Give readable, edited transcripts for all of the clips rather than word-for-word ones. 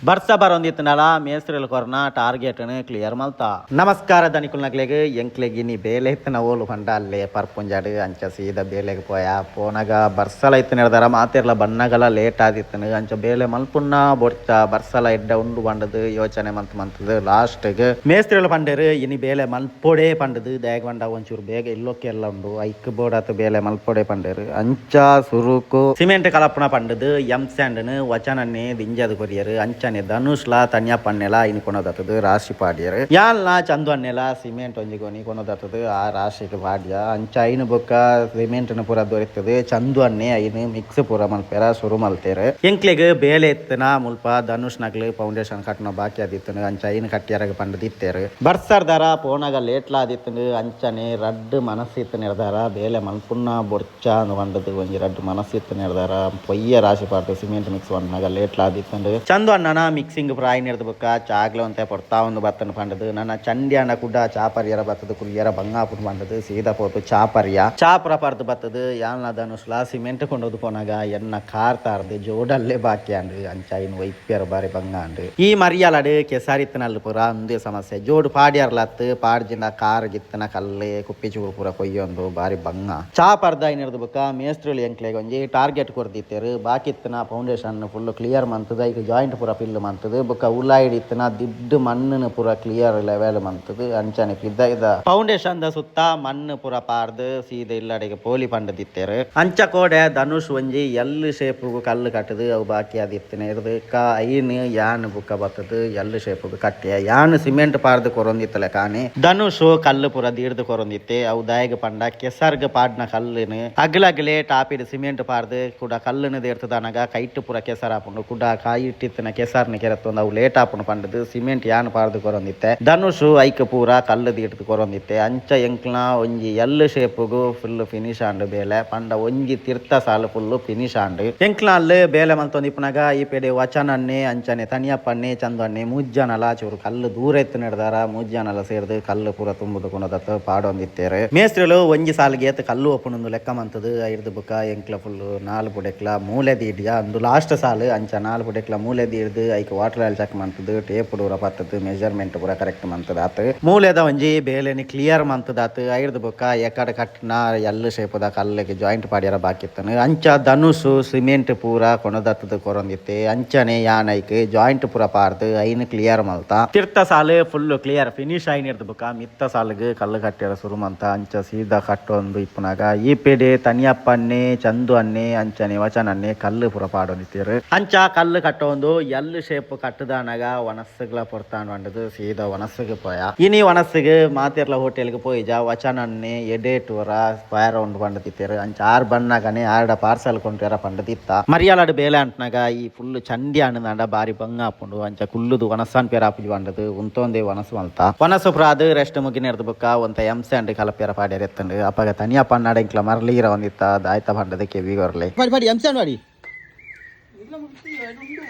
ಬರ್ಸ ಬರೊಂದಿತ್ತನಲ ಮೇಸ್ತ್ರಿಲ್ ಕೊರ್ನ target clear ಮಲ್ತ. ನಮಸ್ಕಾರ ದನಿಕುಲ್ನಕ್ಲೆಗ್, ಎಂಕ್ಲೆಗ್ ಇನಿ ಬೇಲೆ ಇತ್ತಿನ ಓಲು ಪಂಡ ಅಲ್ಲೇ ಪರ್ಪುಂಜಾಡು. ಅಂಚ ಸೀದ ಬೇಲೆಗ್ ಪೋಯ. ಪೋನಗ ಬರ್ಸಲ ಇತ್ತಿನ ಮಾತೆರ್ಲ ಬನ್ನಗಲ ಲೇಟ್ ಆದಿತ್ತನು. ಅಂಚ ಬೇಲೆ ಮಲ್ಪುನ್ನ ಬೊರ್ಚ ಬರ್ಸಲ ಎಡ್ಡ ಉಂಡು ಪಂಡದು ಯೋಚನೆ ಮಂತ್ ಮಂತದು ಲಾಸ್ಟ್ಗ್ ಮೇಸ್ತ್ರಿಲು ಪಂಡೇರು ಇನಿ ಬೇಲೆ ಮಲ್ಪೊಡೆ ಪಂಡದು. ದಾಯೆಗ್ ಪಂಡ ಒಂಚೂರು ಬೇಗ ಇಲ್ಲೊಕ್ಕೆ ಎಲ್ಲ ಉಂಡು, ಐಕ್ ಬೋಡಾತ ಬೇಲೆ ಮಲ್ಪೊಡೆ ಪಂಡೇರು. ಅಂಚ ಸುರುಕು ಸಿಮೆಂಟ್ ಕಲಪುನ ಪಂಡದು ಎಂ ಸ್ಯಾಂಡ್ ವಚನನ್ನೇ ದಿಂಜದು ಕೊರಿಯರು. ಅಂಚನೆ ಧನುಷ್ಲಾ ತನ್ಯ ಪನ್ನೆಲ ಇನಿ ಕೊನದತ್ತದು ರಾಶಿ ಪಾಡ್ಯರು. ಯಾನ್ಲಾ ಚಂದು ಅನ್ನೆಲ ಸಿಮೆಂಟ್ ಒಂಜಿ ಗೊನಿ ಕೊನದತ್ತದು ಆ ರಾಶಿಗೆ ಪಾಡ್ಯ. ಅಂಚ ಐನು ಬೊಕ್ಕ ಸಿಮೆಂಟ್ ಪೂರ ದೊರೆತದು. ಚಂದು ಅನ್ನೆ ಐನು ಮಿಕ್ಸ್ ಪೂರ ಮಲ್ಪೆರ ಶುರು ಮಲ್ತೇರು. ಎಂಕ್ಲೆಗ್ ಬೇಲೆ ಇತ್ತನ ಮುಲ್ಪ ಧನುಷ್ ನಕ್ಲು ಫೌಂಡೇಶನ್ ಕಟ್ಟನ ಬಾಕಿ ಆದಿತ್ತನು. ಅಂಚ ಐನು ಕಟ್ಟಿಯರಗ ಪಂಡದು ಇತ್ತೇರು. ಬರ್ಸರ್ದಾರ ಪೋನಾಗ ಲೇಟ್ಲಾ ಆದಿತ್ತನು. ಅಂಚನೆ ರಡ್ಡ್ ಮನಸ್ಸು ಇತ್ತು ನಿರ್ಧಾರ ಬೇಲೆ ಮಲ್ಪುನ್ನ ಬೊರ್ಚ ಅಂದ್ ಪಂಡದು ಒಂಜಿ ರಡ್ಡ್ ಮನಸ್ಸು ಇತ್ತು ನಿರ್ಧಾರ ಪೊಯ್ಯ ರಾಶಿ ಪಾಡ್ದು ಸಿಮೆಂಟ್ ಮಿಕ್ಸ್ ಪಂಡನಾಗ ಲೇಟ್ಲಾ ಆದಿತ್ತಂಡು. ಚಂದು ಅಣ್ಣನ ಮಿಕ್ಸಿಂಗ್ ಪೂರ ಆಯ್ನಿರ್ದು ಬೊಕ್ಕ ಚಾಗ್ಲ ಒಂತೆ ಪೊರ್ತಾ ಒಂದು ಬತ್ತನು ಪಂಡದು. ನನ್ನ ಚಂಡಿ ಅಣ್ಣ ಕುಡ್ಡ ಚಾಪರಿಯರ ಬತ್ತದು ಕುಲ್ಲಿಯರ ಬಂಗಾಪುಡು ಪಂಡದು ಸೀದಾ ಪೋತು ಚಾಪರಿಯ ಚಾಪುರ ಪರ್ದು ಬತ್ತದು. ಯಾನ್ಲ ಧನುಷ್ಲಾ ಸಿಮೆಂಟ್ ಕೊಂಡೋದು ಪೋನಾಗ ಎನ್ನ ಕಾರ್ ತಾರ್ದು ಜೋಡಲ್ಲೇ ಬಾಕಿ ಅಂಡು. ಅಂಚ ಇನ್ನು ಒಯ್ಪಿಯರ ಬಾರಿ ಬಂಗ ಅಂಡು. ಈ ಮರಿಯಾಲಡು ಕೆಸಾರಿತ್ತನಲ್ಲಿ ಪೂರ ಒಂದೇ ಸಮಸ್ಯೆ. ಜೋಡು ಪಾಡ್ಯಾರ್ಲತ್ತು ಪಾಡ್ಜಿನ ಕಾರ್ ಗಿತ್ತನ ಕಲ್ಲೆ ಕುಪ್ಪಿ ಚೂರು ಪೂರ ಕೊಯ್ಯೊಂದು ಬಾರಿ ಬಂಗ. ಚಾ ಪರ್ದ ಐನಿರ್ದು ಬೊಕ್ಕ ಮೇಸ್ತ್ರಿಲು ಎಂಕ್ಲೆಗ್ ಒಂಜಿ ಟಾರ್ಗೆಟ್ ಕೊರ್ದಿತ್ತೇರು. ಬಾಕಿ ಇತ್ತಿನ foundation full clear ಮಂತದ, ಈಗ ಜಾಯಿಂಟ್ ಪೂರ ಫಿಲ್ ಮಂತದು, ಬೊಕ್ಕ ಉಲಾಯಿಡ್ ಇತ್ತಿನ ದಿಡ್ಡು ಮಣ್ಣು ಪೂರ ಕ್ಲಿಯರ್ ಲೆವೆಲ್ ಮಂತದು, ಅಂಚನೆ ಪಿದೈದ ಫೌಂಡೇಶನ್ ದ ಸುತ್ತ ಮಣ್ಣು ಪೂರ ಪಾರ್ದು ಸೀದ ಇಲ್ಲಡೆಗೆ ಪೋಲಿ ಪಂಡದಿತ್ತೇರು. ಅಂಚ ಕೋಡೆ ಧನುಷ್ ಒಂಜಿ ಎಲ್ ಶೇಪ್ ಕಲ್ಲು ಕಟ್ಟದು ಅವು ಬಾಕಿ ಆದಿತ್ತಿನ ಇರ್ದು ಕಾ ಐನು ಯಾನ್ ಬುಕ್ಕ ಬತ್ತದು ಎಲ್ ಶೇಪ್ ಕಟ್ಟಿಯ. ಯಾನ್ ಸಿಮೆಂಟ್ ಪಾರ್ದು ಕೊರೊಂದಿತ್ತಲೆ ಕಾಣಿ ಧನುಷ್ ಕಲ್ಲು ಪೂರ ದೀರ್ದು ಕೊರೊಂದಿತ್ತೆ. ಅವು ದಾಯಗ ಪಂಡ ಕೆಸರ್ಗ್ ಪಾಡ್ನ ಕಲ್ಲುನು ಅಗಲಗಲೆ ಟಾಪಿಡ್ ಸಿಮೆಂಟ್ ಪಾರ್ದು ಕುಡ ಕಲ್ಲುನು ದೇರ್ತದನಗ ಕೈಟ್ ಪೂರ ಕೆಸರ್ ಆಪುಂಡು. ಕುಡ ಕಾಯಿ ಇಟ್ಟಿತ್ತಿನ ಕೆಸರ್ನ ಕೆರತ್ತೊಂದು ಅವು ಲೇಟ್ ಆಪುಂಡು ಪಂಡದು ಸಿಮೆಂಟ್ ಯಾನ್ ಪಾರ್ದು ಕೊರೊಂದಿತ್ತೆ. ಧನುಷ್ ಐಕ್ ಪೂರ ಕಲ್ಲು ದೀಡ್ದು ಕೊರೊಂದಿತ್ತೆ. ಅಂಚ ಎಂಕ್ಲ ಒಂಜಿ ಎಲ್ ಶೇಪುಗು ಫುಲ್ ಫಿನಿಶ್ ಆಂಡ್ ಬೇಲೆ. ಪಂಡ ಒಂಜಿ ತಿರ್ತ ಸಾಲು ಫುಲ್ ಫಿನಿಶ್ ಆಂಡ್. ಎಂಕ್ಲ ಅಲ್ಲು ಬೇಲೆ ಮಲ್ತೊಂದು ಇಪ್ಪುನಗ ಈ ಪೆಡೆ ವಚನನ್ನೇ ಅಂಚನೆ ತನಿಯಪ್ಪನ್ನೇ ಚಂದು ಅನ್ನೆ ಮೂಜನಲ ಚೂರು ಕಲ್ಲು ದೂರ ಎತ್ತು ನೆಡ್ದಾರ. ಮೂಜನಲ ಸೇರ್ದು ಕಲ್ಲು ಪೂರ ತುಂಬುದು ಕೊನದತ್ತ ಪಾಡೊಂದಿತ್ತೇರು. ಮೇಸ್ತ್ರಿಲು ಒಂಜಿ ಸಾಲಿಗೆ ಏತ್ ಕಲ್ಲು ಒಪ್ಪುನೊಂದು ಲೆಕ್ಕ ಮಂತದು. ಐರ್ದು ಬುಕ್ಕ ಎಂಕ್ಲ ಫುಲ್ ನಾಲ್ ಪುಡೆಕ್ಲ ಮೂಲೆ ದೀಡ್ಯ ಅಂದು ಲಾಸ್ಟ್ ಸಾಲು. ಅಂಚ ನಾಲ್ ಪುಡೆಕ್ಲ ಮೂಲೆ ದೀಡ್ದು ಐಕ್ water oil check ಮಂತದು, tape ಪೂರ ಪತ್ತದು, ಮೆಜರ್ಮೆಂಟ್ ಪೂರ ಕರೆಕ್ಟ್ ಮಂತದಾತು. ಮೂಲೆದ ಒಂಜಿ ಬೇಲೆನಿ ಕ್ಲಿಯರ್ ಮಂತದಾತು. ಐರ್ದು ಬೊಕ್ಕ ಎಕಡೆ ಕಟ್ಟಿನ ಎಲ್ ಶೇಪದ ಕಲ್ಲಿಗೆ ಜಾಯಿಂಟ್ ಪಾಡ್ಯರ ಬಾಕಿತ್ತನು. ಅಂಚ ಧನುಷು ಸಿಮೆಂಟ್ ಪೂರ ಕೊನದತ್ತದು ಕೊರೊಂದಿತ್ತೆ. ಅಂಚನೆ ಯಾನ್ ಐಕ್ ಜಾಯಿಂಟ್ ಪೂರ ಪಾರ್ದು ಐನು ಕ್ಲಿಯರ್ ಮಲ್ತ. ತಿರ್ತ ಸಾಲು full clear finish ಆಯ್ನಿರ್ದು ಬೊಕ್ಕ ಮಿತ್ತ ಸಾಲುಗ್ ಕಲ್ಲು ಕಟ್ಟಿಯರ ಶುರು ಮಂತ. ಅಂಚ ಸೀದಾ ಕಟ್ಟೊಂದು ಇಪ್ಪುನಾಗ ಈ ಪೆಡೆ ತನಿಯಪ್ಪನ್ನೇ ಚಂದು ಅನ್ನೆ ಅಂಚನೆ ವಚನನ್ನೇ ಕಲ್ಲು ಪೂರ ಪಾಡೊಂದಿತ್ತೇರು. ಅಂಚ ಕಲ್ಲು ಕಟ್ಟೊಂದು ಎಲ್ ಶೇಪ್ ಕಟ್ಟದಾನಗ ವನಸ್ಸುಗಳ ಪೊರ್ತಾಂಡ್ ಪಂಡದು ಸೀದಾ ವನಸ್ಸುಗೆ ಪೋಯ. ಇನಿ ವನಸ್ಸುಗೆ ಮಾತೆರ್ಲ ಹೋಟೆಲ್ಗೆ ಪೋಯಿಜ. ವಚನನ್ನೇ ಎಡೇಟುವರ ಸ್ಕ್ವೇರ್ ರೌಂಡ್ ಪಂಡದಿತ್ತೇರು. ಅಂಚ ಆರ್ ಬಣ್ಣಗನೆ ಆರ್ಡ ಪಾರ್ಸಲ್ ಕೊಂಡ್ಯಾರ ಪಂಡದಿತ್ತ. ಮರಿಯಾಲಡು ಬೇಲೆ ಅಂಟ್ನಾಗ ಈ ಫುಲ್ ಚಂಡಿ ಆಂಡದಾಂಡ ಬಾರಿ ಬಂಗ ಆಪುಂಡು. ಅಂಚ ಕುಲ್ಲುದು ವನಸ್ಸಾನ್ ಪೇರ ಆಪುಜಿ ಪಂಡದು ಉಂತೊಂದೇ ವನಸ್ಸು ಮಲ್ತ. ವನಸ್ಸು ಪ್ರಾದು ರೆಸ್ಟ್ ಮುಗಿನೆರ್ದು ಬೊಕ್ಕ ಒಂತ ಎಂ ಸ್ಯಾಂಡ್ ಕಲಪೇರ ಪಾಡ್ಯಾರ ಎತ್ತಂಡು. ಅಪಗ ತನಿಯ ಪನ್ನಾಡ ಇಂಕ್ಲ ಮರಲೀರ ಒಂದಿತ್ತ. ದಾಯ್ತ ಪಂಡದ ಕೆವಿ ಕೊರ್ಲೆ ಪಾಡಿ ಪಾಡಿ ಎಂಸಂಡ್ ವಾಡಿ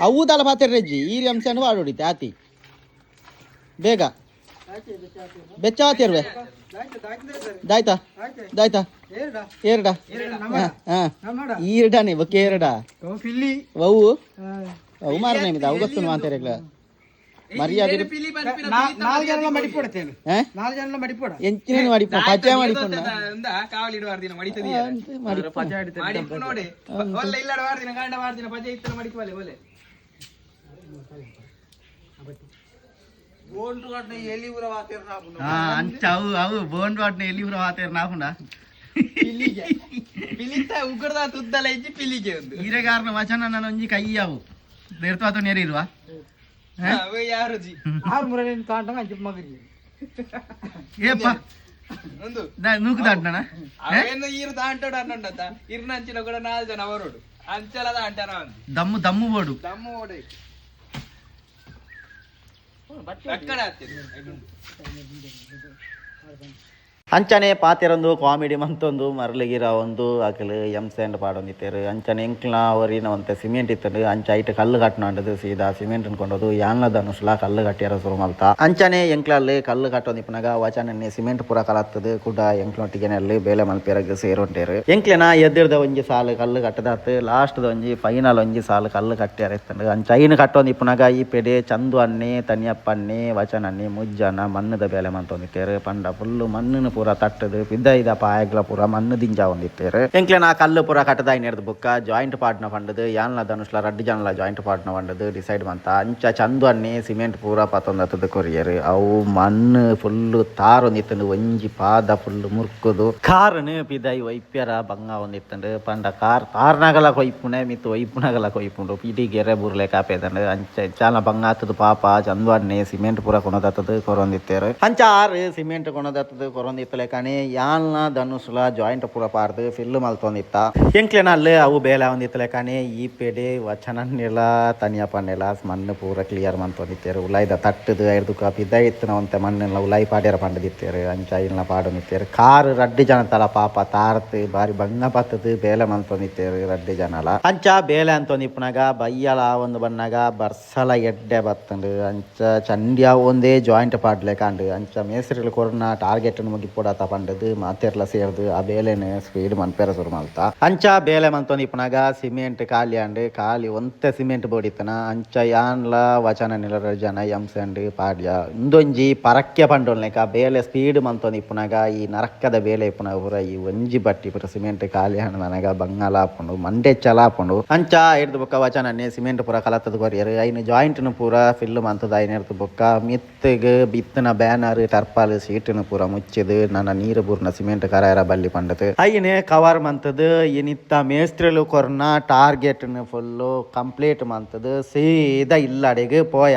ಅವು ದಾಲ ಪಾತೆರ್ ರೆಜ್ಜಿ ಈರಿ ಎಂಸಂಡ್ ವಾಡೋಡಿತೆ ಆತಿ ಬೇಗ ಬೆಚ್ಚ ಆತಿರ್ವೆ. ದಾಯ್ತಾ ದಾಯ್ತಾ ಏರ್ಡ ಹಾ ಈರ್ಡಾನೆ ಬೊಕ್ಕ ಏರ್ಡ ಅವು ಅವು ಮಾರನೇ ಮಿದ ಅವು ಗೊತ್ತು ಮಾತಾರಗ್ಲ ಮರ್ಯಾದೆ. ನಾಲ್ಕು ಜನ ಮಡಿಪೊಡ್ತೇನೆ. ಹಾ? ನಾಲ್ಕು ಜನ ಮಡಿಪೊಡ. ಎಂಚಿನ ಮಡಿಪು ಪಚೆ ಮಡಿಪುಂಡ. ಕಾವಲಿಡು ವಾರ್ದಿನ ಮಡಿತದಿ ಮಡಿಪು ನೋಡಿ ಒಲ್ಲೆ ಇಲ್ಲಡ ವಾರ್ದಿನ ಗಂಡ ವಾರ್ದಿನ ಪಜೆ ಇತ್ತನ ಮಡಿಪಲೆ ಒಲೆ. ಅಂಚ ಅವು ಅವು ಬೋಂಡ್ ವಾಟ್ನ ಎಲ್ಲಿ ಪೂರ ವಾತೇರ್ ನಾಪುಂಡ. ಪಿಲಿತ ಉಗ್ರದ ತುದ್ದಲ ಇಜ್ಜಿ ಪಿಲಿಗೆ ಒಂದು. ಈರೆಗಾರನ ವಚನ ನನ್ನ ಒಂಜಿ ಕೈ ಅವು ದೇರ್ತ್ವಾತ ನೇರಿಲ್ವಾ? ಅವು ಯಾರು ಜಿ. ಆರು ಮುರನೇ ತಾಂಡಂಗ ಅಂಚು ಮಗರಿ. ಏಪ್ಪ. ಒಂದು ನೂಕು ದಾಟ್ನಣ. ಅವೇನು ಈರು ದಾಂಟೋಡು ಅನ್ನಂಡತ ಇರ್ನ ಅಂಚಿನ ಕೂಡ ನಾಲ್ ಜನ ಅವರೋಡು ಅಂಚಲ ದಾಂಟನ ಒಂದು. ದಮ್ಮು ದಮ್ಮು ಬೋಡು. ದಮ್ಮು ಓಡೆ ರಕ್ಕಡ ಆಗ್ತದೆ. ಅಂಚನೆ ಪಾತೆರೊಂದು ಕಾಮಿಡಿ ಮಂತೊಂದು ಮರ್ಲಗಿರ ಒಂದು ಅಕಲು ಎಂ ಸ್ಯಾಂಡ್ ಪಾಡೊಂದಿತ್ತೆರ್. ಅಂಚನೆ ಎಂಕ್ಲ ಒರಿನ ಒಂತೆ ಸಿಮೆಂಟ್ ಇತ್ತಂಡು. ಅಂಚ ಐಟ್ ಕಲ್ಲು ಕಟ್ಟುನಂಡದು ಸೀದಾ ಸಿಮೆಂಟ್ ಕೊಂಡೋದು ಯಾನ್ಲ ಧನುಷ್ಲ ಕಲ್ಲು ಕಟ್ಟಿಯರ ಶುರು ಮಲ್ತ. ಅಂಚನೆ ಎಂಕ್ಲಲ್ಲಿ ಕಲ್ಲು ಕಟ್ಟೊಂದಿಪ್ಪುನಗ ವಚನನ್ನೇ ಸಿಮೆಂಟ್ ಪೂರ ಕಲತ್ತದು ಕುಡ ಎಂಕ್ಲೊಟ್ಟಿಗೆನಲ್ಲಿ ಬೇಲೆ ಮಲ್ಪೆರಗ್ ಸೇರೊಂಟೇರು. ಎಂಕ್ಲೆನ ಎದುರ್ದ ಒಂಜಿ ಸಾಲು ಕಲ್ಲು ಕಟ್ಟದಾತ್, ಲಾಸ್ಟ್ ದ ಒಂಜಿ ಫೈನಲ್ ಒಂಜಿ ಸಾಲು ಕಲ್ಲು ಕಟ್ಟಿಯರ ಇತ್ತಂಡು. ಅಂಚ ಐನ್ ಕಟ್ಟೊಂದಿಪ್ಪುನಗ ಈ ಪೆಡೆ ಚಂದು ಅನ್ನೆ, ತನಿಯಪ್ಪ ಅನ್ನೆ, ವಚನ ಅನ್ನೆ ಮುಜ್ಜನ ಮಣ್ಣುದ ಬೇಲೆ ಮಂತೊಂದಿತ್ತೆರ್. ಪಂಡ ಫುಲ್ಲು ಮಣ್ಣುನು ಪೂರ ತಟ್ಟದು ಪಿದೈದ ಪಾಯಗ್ಲ ಪೂರ ಮಣ್ಣು ದಿಂಜಾವೊಂದಿತ್ತೆರ್. ಎಂಕ್ಲೆನ ಕಲ್ಲು ಪೂರ ಕಟ್ಟದಾಯಿನೆರ್ದ್ ಬೊಕ್ಕ ಜಾಯಿಂಟ್ ಪಾಡ್ನ ಪಂಡದು ಯಾನ್ಲ ಧನುಷ್ಲ ರಡ್ಡ್ ಜನಲ ಜಾಯಿಂಟ್ ಪಾಡ್ನ ಪಂಡದು ಡಿಸೈಡ್ ಮಂತ. ಅಂಚ ಚಂದು ಅನ್ನೆ ಸಿಮೆಂಟ್ ಪೂರ ಪತೊಂದತ್ತದು ಕೊರಿಯೆರ್. ಅವು ಮಣ್ಣು ಫುಲ್ಲು ತಾರೊಂದಿತ್ತಂಡು. ಒಂಜಿ ಪಾದ ಫುಲ್ಲು ಮುರ್ಕುದು ಕಾರುನು ಪಿದೈ ಒಯ್ಪ್ಯರ ಬಂಗ ಒಂದಿತ್ತಂಡು. ಪಂಡ ಕಾರ್ ತಾರ್ನಗಲ ಕೊಯ್ಪುನೆ ಮಿತ್ತ್ ಒಯ್ಪುನಗಲ ಕೊಯ್ಪುಂಡು, ಇಡೀ ಗೆರೆ ಬೂರ್ಲೆ ಕಾಪೇದಂಡು. ಅಂಚ ಚಾಲ ಬಂಗ ಆತದು. ಪಾಪ ಚಂದು ಅನ್ನೆ ಸಿಮೆಂಟ್ ಪೂರ ಕೊನದತ್ತದು ಕೊರೊಂದಿತ್ತೆರ್. ಅಂಚ ಆರು ಸಿಮೆಂಟ್ ಕೊನದತ್ತದು ಕೊರೊಂದಿತ್ತಲೆಕನೆ ಯಾನ್ಲ ಧನುಷ್ಲ ಜಾಯಿಂಟ್ ಪೂರ ಪಾರ್ದು ಫಿಲ್ ಮಲ್ತೊಂದಿತ್ತ. ಎಂಕ್ಲೆನ ಅಲ್ಲು ಅವು ಬೇಲೆ ಆವೊಂದಿತ್ತಲೆಕನೆ ಈ ಪೆಡೆ ವಚನನ್ನೆಲ ತನಿಯಪ್ಪನ್ನೆಲ ಮಣ್ಣು ಪೂರ ಕ್ಲಿಯರ್ ಮಂತೊಂದಿತ್ತೆರ್. ಉಲಾಯ್ದ ತಟ್ಟುದು ಐರ್ದುಕ ಪಿದೈ ಇತ್ತಿನ ಒಂತೆ ಮಣ್ಣೆಲ್ಲ ಉಲಾಯಿ ಪಾಡ್ಯರ ಪಂಡದಿತ್ತೆರ್. ಅಂಚ ಐನ್ಲ ಪಾಡೊಂದಿತ್ತೆರ್. ಕಾರ್ ರಡ್ಡ್ ಜನತಲ ಪಾಪ ತಾರ್ತ್ ಬಾರಿ ಬಂಗ ಪತ್ತದು ಬೇಲೆ ಮಲ್ತೊಂದಿತ್ತೆರ್ ರಡ್ಡ್ ಜನಲ. ಅಂಚ ಬೇಲೆ ಅಂತೊಂದಿಪ್ಪುನಗ ಬಯ್ಯಲ ಒಂದು ಬನ್ನಗ ಬರ್ಸಲ ಎಡ್ಡೆ ಬತ್ತಂಡು. ಅಂಚ ಚಂಡಿಯ ಒಂದೇ ಜಾಯಿಂಟ್ ಪಾಡ್ಲೆಕಾಂಡು. ಅಂಚ ಮೇಸ್ತ್ರಿಲು ಕೊರ್ನ ಟಾರ್ಗೆಟ್ ಮುಗಿಪೊಡಾತ ಪಂಡದು ಮಾತೆರ್ಲ ಸೇರ್ದು ಆ ಬೇಲೆನ್ ಸ್ಪೀಡ್ ಮನ್ಪೆರ ಶುರು ಮಲ್ತ. ಅಂಚ ಬೇಲೆ ಮಲ್ತೊಂದಿಪ್ಪುನಗ ಸಿಮೆಂಟ್ ಖಾಲಿ ಆಂಡ್. ಖಾಲಿ ಒಂತೆ ಸಿಮೆಂಟ್ ಬೋಡಿತ್ತನ. ಅಂಚ ಯಾನ್ಲ ವಚನ ನಿಲ ಜನ ಎಂ ಸ್ಯಾಂಡ್ ಪಾಡ್ಯ. ಇಂದೊಂಜಿ ಪರಕ್ಕೆ ಪಂಡೊಲ್ನೆಕ ಬೇಲೆ ಸ್ಪೀಡ್ ಮಲ್ತೊಂದಿಪ್ಪುನಗ ಈ ನರಕದ ಬೇಲೆ ಇಪ್ಪುನಗ ಪೂರ ಈ ಒಂಜಿ ಬಟ್ಟಿ ಪೂರ ಸಿಮೆಂಟ್ ಖಾಲಿ ಆಂಡ್. ನನಗ ಬಂಗಾಲ ಆಪುಂಡು, ಮಂಡೆ ಚಲ ಆಪುಂಡು. ಅಂಚ ಐರ್ದ್ ಬೊಕ್ಕ ವಚನನ್ನೇ ಸಿಮೆಂಟ್ ಪೂರ ಕಲತ್ತದ ಕೊರಿಯರ್. ಐನ್ ಜಾಯಿಂಟ್ ನು ಪೂರ ಫಿಲ್ ಮಂತದ ಐನೆರ್ದ್ ಬೊಕ್ಕ ಮಿತ್ತುಗ್ ಬಿತ್ತಿನ ಬ್ಯಾನರ್ ಟರ್ಪಾಲ್ ಸೀಟುನು ಪೂರ ಮುಚ್ಚಿದ್ ನನ ನೀರು ಬೂರ್ನ ಸಿಮೆಂಟ್ ಕರಾಯರ ಬಲ್ಲಿ ಪಂಡದು ಐನೆ ಕವರ್ ಮಂತದು ಇನಿತ್ತ ಮೇಸ್ತ್ರಿಲು ಕೊರ್ನ ಟಾರ್ಗೆಟ್ ನು ಫುಲ್ಲು ಕಂಪ್ಲೀಟ್ ಮಂತದು ಸೀದಾ ಇಲ್ಲಡೆಗ್ ಪೋಯ.